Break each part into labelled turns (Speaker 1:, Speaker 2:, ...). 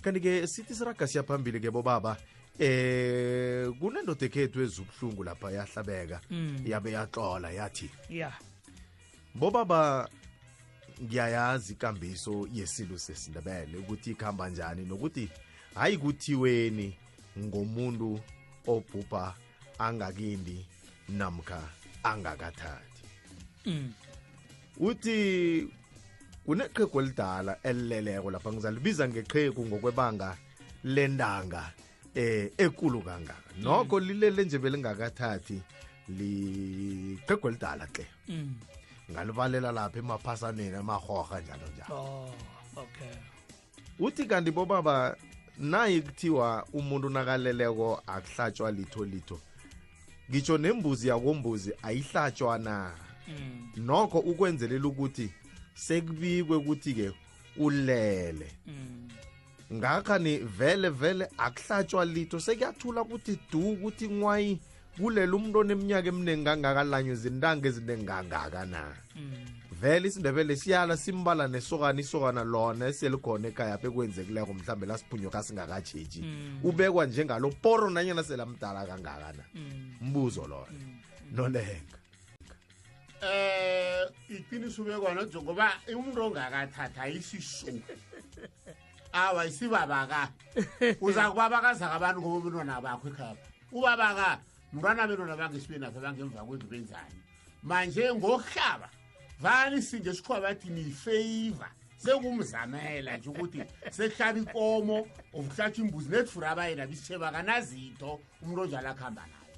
Speaker 1: Kanti-ke sithi siraga siyaphambili-ke bobaba, kunendoda ekhethu ezubuhlungu lapha yahlabeka, yabe yaxola yathi, bobaba, ngiyayazi ikambiso yesintu sesiNdebele ukuthi ikhamba njani, nokuthi hayi kuthiweni ngomuntu obhubha angakindi namkha angakathathi. Uthi kuneqhegu elidala elileleko lapha, ngizalibiza ngeqhegu ngokwebanga lendanga ekulu kangaka, nokho lilele nje belingakathathi, liqhegu elidala hle. Ngalibalela lapha emaphasaneni amahoha njalo njalo.
Speaker 2: Oh, okay.
Speaker 1: Uthi kanti bobaba, nayi kuthiwa umuntu nakaleleko akuhlatshwa litho litho, ngitsho nembuzi yakombuzi ayihlatshwa na? Nokho ukwenzelela ukuthi sekubikwe ukuthi-ke ulele, ngakhani vele vele akuhlatshwa litho, sekuyathula ukuthi du, ukuthi nwayi kulela umuntu oneminyaka eminingi kangaka, zintanga eziningi kangaka na? Vele isiNdebele siyala simbala nesokana, isokana lona eselikhona ekhaya apha ekwenzekileko mhlambe lasiphunyuka singakatshetshi, ubekwa njengalo poro nanyana selamdala kangaka na? Mbuzo loyo, Nolenga.
Speaker 3: Iqiniso ubekwana njengoba umuntu ongakathatha ayisisu, awa isibaba ka uza kubabakaza abantu ngoba ubentwana bakho ekhaya, ubaba ka mntwana bentwana bangesibeni apha bangemva kwendlu benzani manje ngokuhlaba vani singesikhuwa bathi ni-favor, sekumzamela nje ukuthi sekuhlaba ikomo of kuhlatshwa imbuzi nethura abayena bisitsheba kanazitho umuntu onjalo akuhamba nayo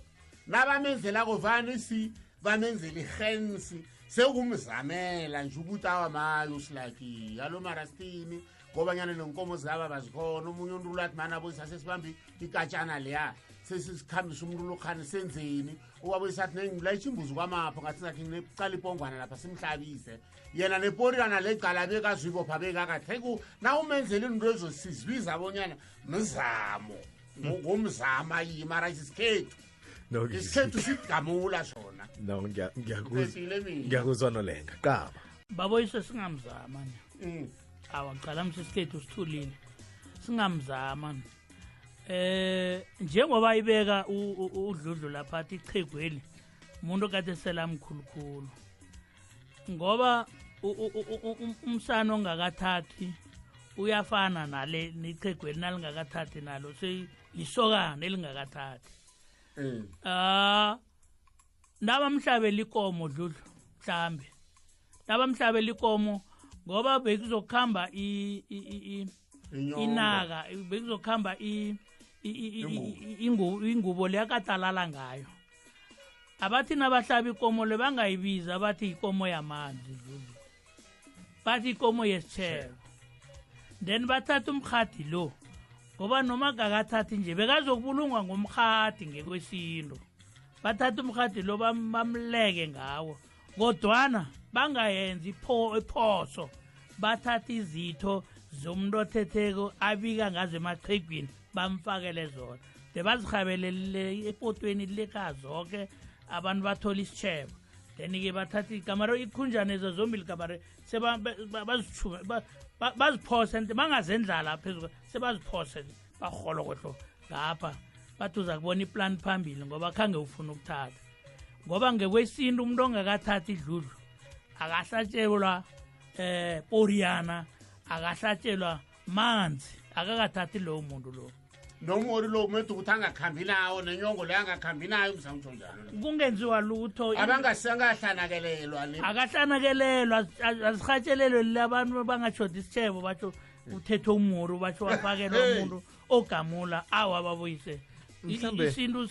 Speaker 3: nabamenzelako vani si bamenzela ihensi, sekumzamela nje ukuthi awa mayo usilaki yalo marastini ngobanyana nenkomo zaba bazikhona. Omunye umuntu ulathi mana boyisa sesibambi ikatshana leya sesikhambisa umuntu lokhani senzeni, uwaboyisa athi nengilayitsha imbuzi kwamapho ngathi ngathi ngineqala ipongwana lapha simhlabise yena neporiyana lecala bekazwibopha bekakatheku. Na umenzela into ezo sizibiza bonyana mzamo, ngomzama yi mara isikhethu isikhethu sigamula sona.
Speaker 1: No, ngiyakuzwa.
Speaker 3: Ngiphephile mina.
Speaker 1: Ngiyakuzwa Nolenga, qaba.
Speaker 2: Baboyise, singamzama ni. Awa, cala mse isikhethu sithulile, singamzama ni. Njengoba ibeka uDludlu lapha athi ichegweli umuntu okade selamkhulukhulu, ngoba umsana ongakathathi uyafana nale nichegweli nalingakathathi nalo selisokana elingakathathi. Ah, nabamhlabela ikomo Dludlu, mhlambe nabamhlabela ikomo ngoba bekuzokuhamba
Speaker 3: Inyongo.
Speaker 2: Inaka bekuzokuhamba ingubo leyakatalala ngayo. Abathi nabahlaba ikomo le bangayibiza bathi ikomo yamanzi Dludlu, bathi ikomo yesitshebo, then bathatha umkhadi lo ngoba noma kakathathi nje bekazokubulungwa ngomkhadi ngekwesintu, bathatha umkhadi lo bamleke ngawo, kodwana bangayenzi iphoso, bathatha izitho zomuntu othetheko abika ngazo emachegwini bamfakele zona, de bazihabelele epotweni leka zonke, abantu bathola isitshebo, then-ke bathatha ikamaro ikhunjane ezo zombili kamaro bazitjhume baziphose nte bangazendlala phezu sebaziphose baholokohlo ngapha, bathi uza kubona iplan phambili ngoba khange ufuna ukuthatha, ngoba ngekwesintu umuntu ongakathathi idludlu akahlatshelwa poriyana, akahlatshelwa manzi, akakathathi lowo muntu lo.
Speaker 3: Nomori lo umeda ukuthi angakhambi nawo, nenyongo leyo angakhambi nayo, mzawutsho njalo.
Speaker 2: Kungenziwa lutho.
Speaker 3: Abangasengahlanakelelwa ni.
Speaker 2: Akahlanakelelwa, azihatshelelwe labantu bangashodi isitshebo, batsho uthethe umuru, batsho wafakelwa umuntu ogamula, awa babuyise. Isintu.